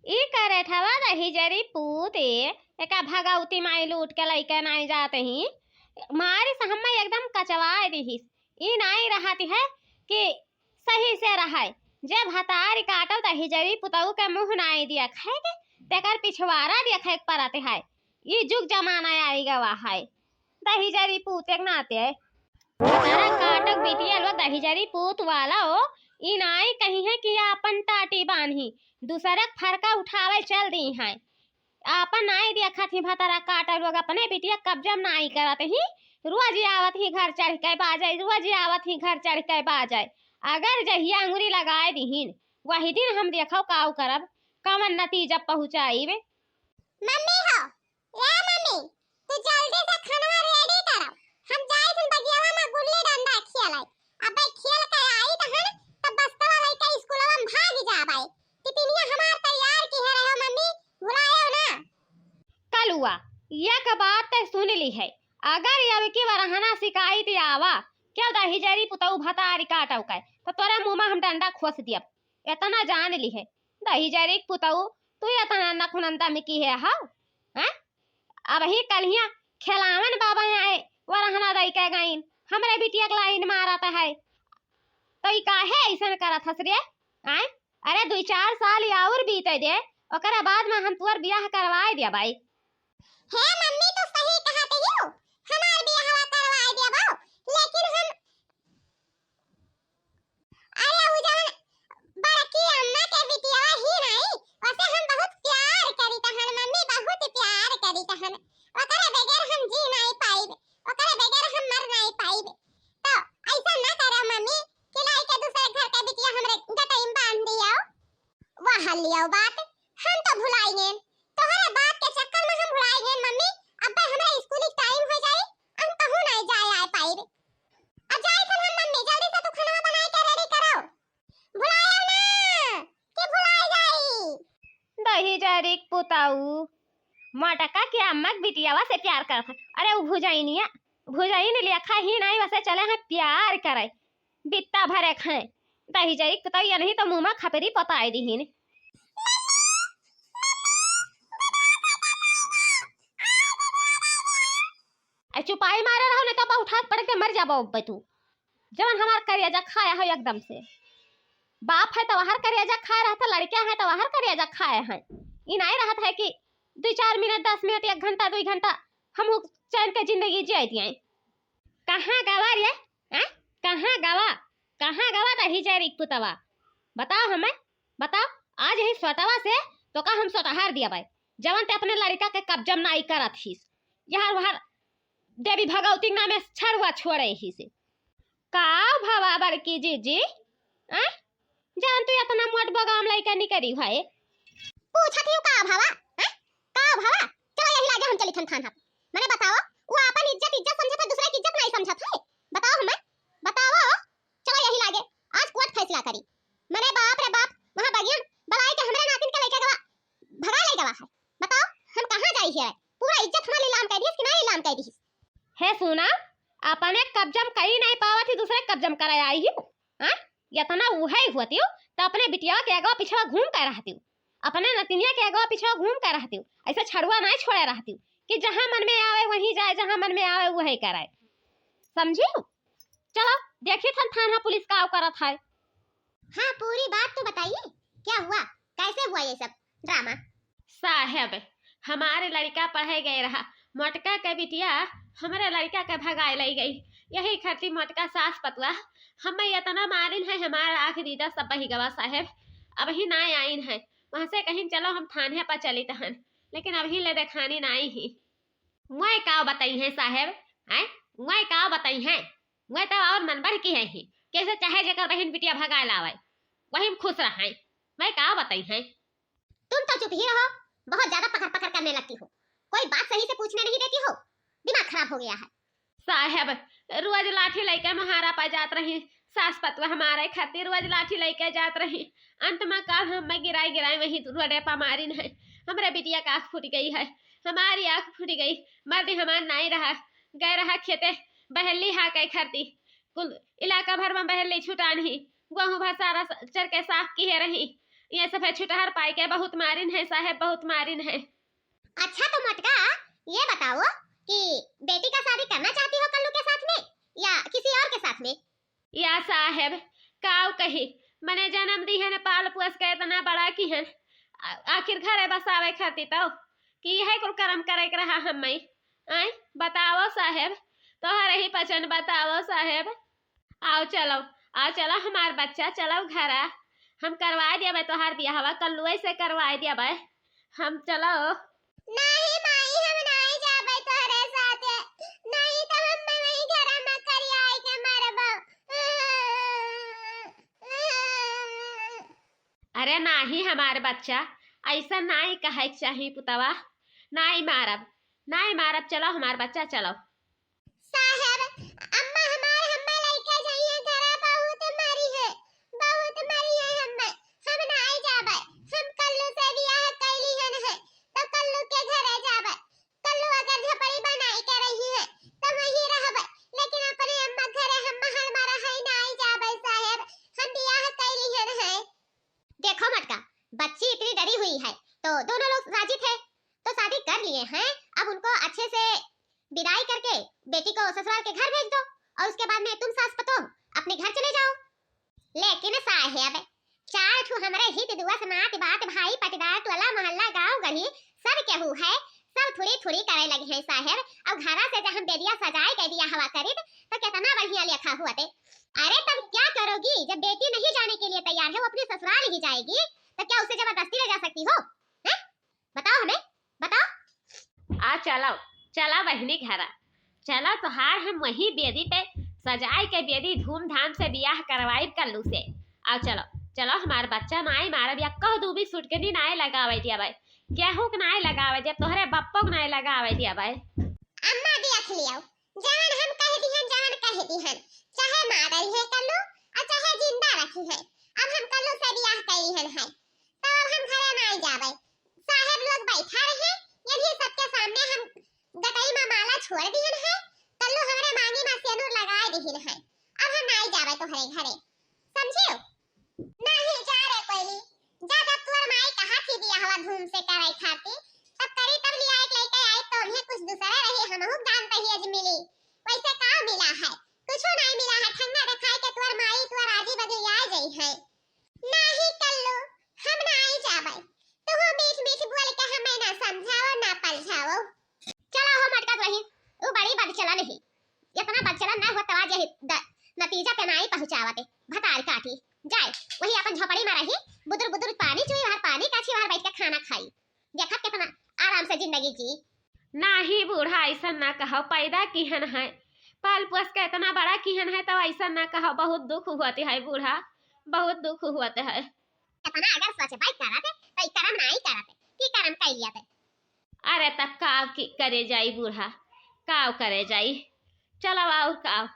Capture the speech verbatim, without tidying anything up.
ई करे ठवा दहिजरी पूत ए, एका भगवती माई लूट के लइके नाई जात ही। मारी से हम्मे एकदम कचवाए दिहिस। ई नाई रहत है कि सही से रहै। जे भतारी काटो दहिजरी पुतऊ के मुँह नाई दिया खाए के, तेकर पिछवाड़ा दिया खाए के परत है। ई जुग जमाना आई गवा है। दहिजरी पूत एक नाते। भतारा काटक बिटिया लोग दहिजरी पूत वाला हो, ई नाई कही है कि आपन टाटी बान्ही, दूसरे के फरका उठावे चल दी हैं। आपन नाई देखत ही भतारा काटक लोग, अपने बिटिया कब्जा में नाई करत ही, रोज आवत ही घर चढ़ के बाजे, रोज आवत ही घर चढ़ के बाजे। अगर जहिया अंगुरी लगाए दिहिन, वही दिन हम देखो काऊ करब, कवन नतीजा पहुँचाइबे। मम्मी हो, ए मम्मी, तू जल्दी से खानवा ready करो। हम जाइत हन बगियावा में गुल्ली डंडा खेलै। अबे खेल के आई तहन, तब बस्तवा लइके स्कूलवा में भाग जाबै। टिफिनिया हमार तैयार किहे रहो मम्मी, भुलायो ना। कलुआ, एक बात ते सुन लिहे, अगर अब की बरहना शिकायत आवा, क्यों दहिजरी पुतऊ भतारी काटौ के, तो तोरे मुँह में हम डंडा खोस दियब। एतना जान लिहे, दहिजरी के पुतऊ, तू एतना नखुनंदा में किहे हौ, हैं? अबही कल्हिया खेलावन बाबा आए, वरहना दइ के गइन, हमरे बिटिया के लाइन मारत है। तो ई काहे अइसन करत हस रे? आए? अरे दुइ चार साल ई और बीते दे, ओकरे बाद में हम तोर बियाह करवाए देबै। हे मम्मी, तू सही कहत हियो, हमार बियाहवा करवाए देबो, लेकिन हम अरे, उ जवन बड़की अम्मा के बिटिया ही नाई, ओसे हम बहुत प्यार करी तहन मम्मी, बहुत प्यार करी तहन। ओकरे बगैर हम जी नाई पाइब, ओकरे बगैर हम मर नाई पाइब। तो ऐसा ना करो मम्मी कि लाई के दूसरे घर के बिटिया हमरे गटई में बांध दियो। वह लियो बात, हम तो भुलाई गए, तोहरे बात के चक्कर में हम भुलाई गए मम्मी। अब्बे हमरे स्कूल टाइम हो जाई, हम कहूँ नाई जाए आए पाइब। अब जाई थन हम मम्मी, जल्दी से तू खाना बनाए के ready करो। भुलायो ना, कि भुलाए जाई। दहिजरी के पुतऊ, मोटका के अम्मा के बिटियावा से प्यार करत है। अरे उ भुजैनिया, भुजैन लेखा ही नाई, वसे चले हैं प्यार करे। बित्ता भरे खाए। दहिजरी के पुतऊ, ये नहीं तो मुँह में खपरी पताए दिहिन। आ चुपाई मारे रहो, नहीं तो बा उठा पटक के मर जाबो अब्बे तू। जवन हमार करेजा खाया है एकदम से। बाप है तो वहर करेजा खाए रहता, लड़कियां हैं तो वहर करेजा खाए हैं। ई नाई रहत है कि दुइ चार मिनट, दस मिनट, एक घंटा, दुइ घंटा हम चैन के जिंदगी जिए दिए। कहाँ गवा रे? हैं? कहाँ गवा? कहाँ गवा दहिजरी के पुतवा? बताओ हमें, बताओ। आज ही सोटवा से तोका हम सोटहार दिया बाई, जवन ते अपने लड़का के कब्जा में नाई करत हीस। यहर वहर देवी भगवती के नामे छड़ुआ छोड़े ही से। का भवा बड़की जीजी? आ? जान तू इतना मोट बगाम लइके निकरी है। पूछत ही का भवा? आ? का भवा? चलो यही लागे हम चली थन थाना। मने बताओ, वो अपन इज्जत इज्जत समझत है, दूसरे की इज्जत नहीं समझत है। बताओ हमें, बताओ। चलो यही लागे, आज कोर्ट फैसला करी। मने बाप रे बाप, वहाँ बगियन बलाई के हमरे नातिन के लइके गवा, भगा ले गवा है। बताओ, हम कहाँ जाई है? पूरा इज्जत हमारी लीलाम कर दीस कि ना लीलाम कर दीस? हे सुना, अपने कब्जा में कहीं नहीं पावत ही, दूसरे कब्जा में कराए आई ही। हाँ? इतना उहे हुआ तियो, तो अपने बिटिया के आगवा पिछवा घूम कर रहतियो, अपने नतिनिया के आगवा पिछवा घूम कर रहतियो, ऐसे छड़ुआ नहीं छोड़े रहतियो कि जहाँ मन में आवे वहीं जाए, जहाँ मन में आवे वही कराए। समझियो? चलो, देखी थन थाना पुलिस का करत है। हाँ, पूरी बात तो बताइए, क्या हुआ, कैसे हुआ ये सब ड्रामा? साहेब, हमारे लड़का पढ़े गए रहा, मोटका के बिटिया हमरे लड़का के भगाए लई गई। यही खातिर मोटका सास पतुआ हमें इतना मारिन है, हमार आँख दीदा सब बही गवा साहेब। अबही ना आइन है, वहाँ से कहीं चलो हम थाने पर चली तहन, लेकिन अबही ले देखानी नाई ही। मैं का बताई है साहेब, हैं? मैं का बताई है? मैं तो और मन बढ़ की है ही, कैसे चाहे जेकर बहिन बिटिया भगाए लावे, वही में खुश रहे। मैं का बताई है? तुम तो चुप ही रहो, बहुत ज्यादा पकड़ पकड़ करने लगती हो, कोई बात सही से पूछने नहीं देती हो, दिमाग खराब हो गया है। साहेब, रोज लाठी लइके मोहारा पा जात रही, सास पतुआ हमारे खातिर रोज लाठी लइके जात रही। अंत में काल हमें गिराए गिराए वही रोडे पा मारिन है। हमरे बिटिया का आँख फूट गई है, हमारी आँख फूट गई। मर्द हमार नाई रहा, गए रहा खेते बहेली हाके खरती। कुल इलाका भर में बहेली छुटान ही, गेहूँ भसारा स-, चर के साफ किहे रही। ये सब है छुटहर पाई के बहुत मारिन है साहेब, बहुत मारिन है। अच्छा तो मोटका, ये बताओ कि बेटी का शादी करना चाहती हो कल्लू के साथ में या किसी और के साथ में? या साहेब, काव कही, मने जन्म दिहन, पाल पोस के इतना बड़ा किहन, आ-, आखिर घरे बसावे खातिर तो कि यह कुल कर्म करे के रहा हम्मे? आय, बताओ साहेब, तोहरे ही पचन बताओ साहेब। आओ चलो, आओ चलो हमार बच्चा, चलो घरा, हम करवाए देबे तोहार बियाहवा, कल्लुए से करवाए देबे हम, चलो। नहीं माई, हम नहीं जाबे तोहरे साथे, नहीं तो हम वही घरा में करियाई के मरबो। अरे नाही हमार बच्चा, ऐसा नाही कहे के चाही पुतवा, नाही मारब, नाही मारब, चलो हमार बच्चा चलो। साहेब, अम्मा हमार हम्मा लइके जाइए घरा, बहुत मरी है, बहुत मरी है हम्मा, हम नाही जाबे, हम कल्लू से बियाह कैली हन है, तो कल्लू के घरे जाबे, कल्लू अगर झोपड़ी बनाई के रही है तो वहीं रहबे, लेकिन अपने अम्मा घरे हम हमारा है नाही जाबे साहेब, हम बियाह कैली हन है। देखो मोटका, बच्ची इतनी डरी हुई है तो दोनों लोग राजी थे तो शादी कर लिए हैं। अब उनको अच्छे से विदाई करके बेटी को ससुराल के घर भेज दो और उसके बाद में तुम सास पतोह अपने घर चले जाओ। लेकिन साहेब, चार ठो हमरे हित दुआस नात बात भाई पटीदार टोला मोहल्ला गांव गली सब केहू है, सब थुड़ी थुड़ी करे लगी हैं साहेब। अब घरा से जब हम बेदिया सजाए के बियाहवा करित तो कितना बढ़िया लेखा हुआ थे। अरे तब क्या करोगी, जब बेटी नहीं जाने के लिए तैयार है, वो अपने ससुराल ही जाएगी, तो क्या उसे जबरदस्ती ले जा सकती हो? हैं? बताओ हमें, बताओ। आ चलो, चला बहिनी घरा, चला तोहार हम वही बेदी पे सजाए के बेदी धूमधाम से बियाह करवाई कल्लू से। आओ चलो, चलो हमार बच्चा नाई मारब या कह दू भी सुटकनी नाई लगावे दिया भाई, केहू के नाई लगावे दिया, तोहरे बप्पो के नाई लगावे दिया भाई। अम्मा देख लियो, जवन हम कह दिहन, जवन कह दिहन, चाहे मारल है कल्लू और चाहे जिंदा रखी है, अब हम कल्लू से बियाह कैली हन है, तब अब हम घरे नाई जाबे। साहेब लोग बैठा रहे, यदि सबके सामने हम गटई में माला छोड़ दिहन है, कल्लू हमरे मांगी में सेनुर लगाए दिहन है, अब हम नाई जाबे तोहरे घरे, समझियो? नाही जा रे कोयली, जा जब तोर माई कहा थी बियाहवा धूम से करे खाती, तब करी तब लिया एक लइके आई तो उन्हें कुछ दूसरे रही, हमहू जानते ही अज मिली, वैसे का मिला है? कुछ नहीं मिला है, ठंगा दिखाई के तोर माई तोर आजी बजे आ गई है। नाही कल्लू, हम नाही जाबे, तू मीठ मीठ बोल के हमें ना समझाओ ना पलझाओ। चला हो मटकत रही, उ बड़ी बदचलन ही। इतना बदचलन ना होत तवा जे द-, नतीजा पे नाई पहुँचावते। भतार काटी। जाए, वही अपन झोपड़ी में रही, बुदुर बुदुर पानी चुई, बाहर पानी काछी, बाहर बैठ के खाना खाई। देखत कितना आराम से जिंदगी जी। नाही बूढ़ा, ऐसा ना कहो, पैदा किहन है, पाल पोस के इतना बड़ा किहन है, तो ऐसा ना कहो, बहुत दुख होते है बूढ़ा, बहुत दुख होते है। इतना अगर सोचबे करत, तो ई करम नाई करत, की करम कैलिया ते? अरे तब काव की करे जाई बूढ़ा, काव करे जाई। चलो और काव,